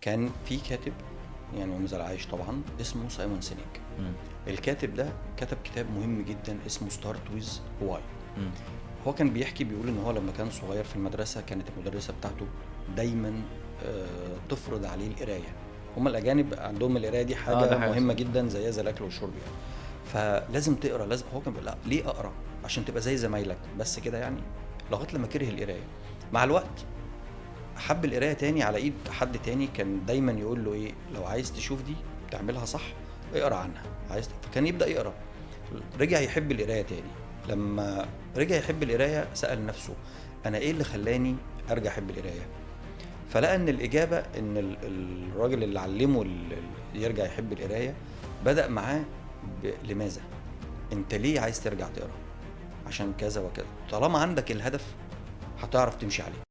كان في كاتب، يعني هو مازال عايش طبعا، اسمه سايمون سينيك. الكاتب ده كتب كتاب مهم جدا اسمه Start with Why. هو كان بيحكي، بيقول ان هو لما كان صغير في المدرسة كانت المدرسة بتاعته دايما تفرض عليه القرايه. هم الاجانب عندهم القراية دي حاجة ده حاجة مهمة صح. جدا، زيها زي الاكل والشرب يعني. فلازم تقرا، لازم. هو كان بيقول لا، ليه اقرا؟ عشان تبقى زي زمايلك بس كده يعني، لغاية لما كره القرايه. مع الوقت حب القراية تاني على ايد حد تاني كان دايما يقول له ايه، لو عايز تشوف دي تعملها صح اقرا عنها، عايز. فكان يبدا يقرا، رجع يحب القراية تاني. لما رجع يحب القراية سال نفسه، انا ايه اللي خلاني ارجع احب القرايه؟ فلقى ان الاجابة ان الراجل اللي علمه يرجع يحب القراية بدا معاه لماذا؟ انت ليه عايز ترجع تقرا؟ عشان كذا وكذا. طالما عندك الهدف هتعرف تمشي عليه.